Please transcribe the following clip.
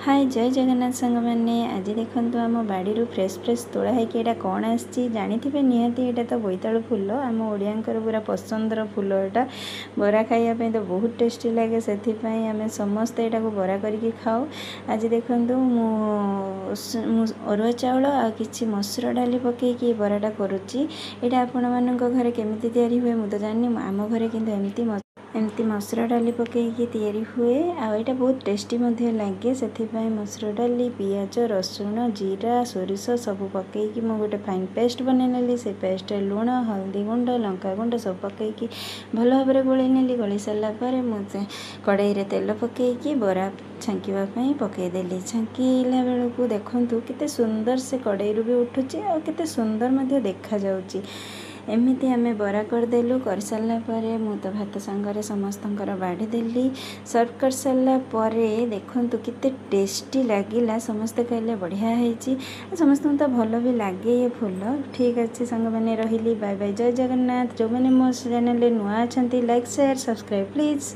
ହାଏ, ଜୟ ଜଗନ୍ନାଥ ସାଙ୍ଗମାନେ। ଆଜି ଦେଖନ୍ତୁ, ଆମ ବାଡ଼ିରୁ ଫ୍ରେଶ୍ ଫ୍ରେଶ୍ ତୋଳା ହେଇକି ଏଇଟା କ'ଣ ଆସିଛି ଜାଣିଥିବେ ନିହାତି। ଏଇଟା ତ ବୋଇତାଳୁ ଫୁଲ। ଆମ ଓଡ଼ିଆଙ୍କର ପୁରା ପସନ୍ଦର ଫୁଲ ଏଇଟା। ବରା ଖାଇବା ପାଇଁ ତ ବହୁତ ଟେଷ୍ଟି ଲାଗେ, ସେଥିପାଇଁ ଆମେ ସମସ୍ତେ ଏଇଟାକୁ ବରା କରିକି ଖାଉ। ଆଜି ଦେଖନ୍ତୁ, ମୁଁ ମୁଁ ଅରୁଆ ଚାଉଳ ଆଉ କିଛି ମସୁର ଡାଲି ପକାଇକି ଏ ବରାଟା କରୁଛି। ଏଇଟା ଆପଣମାନଙ୍କ ଘରେ କେମିତି ତିଆରି ହୁଏ ମୁଁ ତ ଜାଣିନି, ଆମ ଘରେ କିନ୍ତୁ ଏମିତି ମସୁର ଡାଲି ପକାଇକି ତିଆରି ହୁଏ ଆଉ ଏଇଟା ବହୁତ ଟେଷ୍ଟି ମଧ୍ୟ ଲାଗେ। ସେଥିପାଇଁ ମସୁର ଡାଲି, ପିଆଜ, ରସୁଣ, ଜିରା, ସୋରିଷ ସବୁ ପକାଇକି ମୁଁ ଗୋଟେ ଫାଇନ୍ ପେଷ୍ଟ ବନେଇ ନେଲି। ସେ ପେଷ୍ଟରେ ଲୁଣ, ହଳଦୀ ଗୁଣ୍ଡ, ଲଙ୍କା ଗୁଣ୍ଡ ସବୁ ପକାଇକି ଭଲ ଭାବରେ ଗୋଳେଇ ନେଲି। ଗୋଳେଇ ସାରିଲା ପରେ ମୁଁ କଡ଼େଇରେ ତେଲ ପକାଇକି ବରା ଛାଙ୍କିବା ପାଇଁ ପକାଇଦେଲି। ଛାଙ୍କିଲା ବେଳକୁ ଦେଖନ୍ତୁ, କେତେ ସୁନ୍ଦର ସେ କଡ଼େଇରୁ ବି ଉଠୁଛି ଆଉ କେତେ ସୁନ୍ଦର ମଧ୍ୟ ଦେଖାଯାଉଛି। ଏମିତି ଆମେ ବରା କରିଦେଲୁ। କରିସାରିଲା ପରେ ମୁଁ ତ ଭାତ ସାଙ୍ଗରେ ସମସ୍ତଙ୍କର ବାଢ଼ି ଦେଲି। ସର୍ଭ କରିସାରିଲା ପରେ ଦେଖନ୍ତୁ, କେତେ ଟେଷ୍ଟି ଲାଗିଲା। ସମସ୍ତେ କହିଲେ ବଢ଼ିଆ ହେଇଛି। ସମସ୍ତଙ୍କୁ ତ ଭଲ ବି ଲାଗେ ଏ ଫୁଲ। ଠିକ୍ ଅଛି ସାଙ୍ଗମାନେ, ରହିଲି, ବାଏ ବାଏ, ଜୟ ଜଗନ୍ନାଥ। ଯେଉଁମାନେ ମୋ ଚ୍ୟାନେଲରେ ନୂଆ ଅଛନ୍ତି, ଲାଇକ୍, ସେୟାର, ସବସ୍କ୍ରାଇବ୍ ପ୍ଲିଜ୍।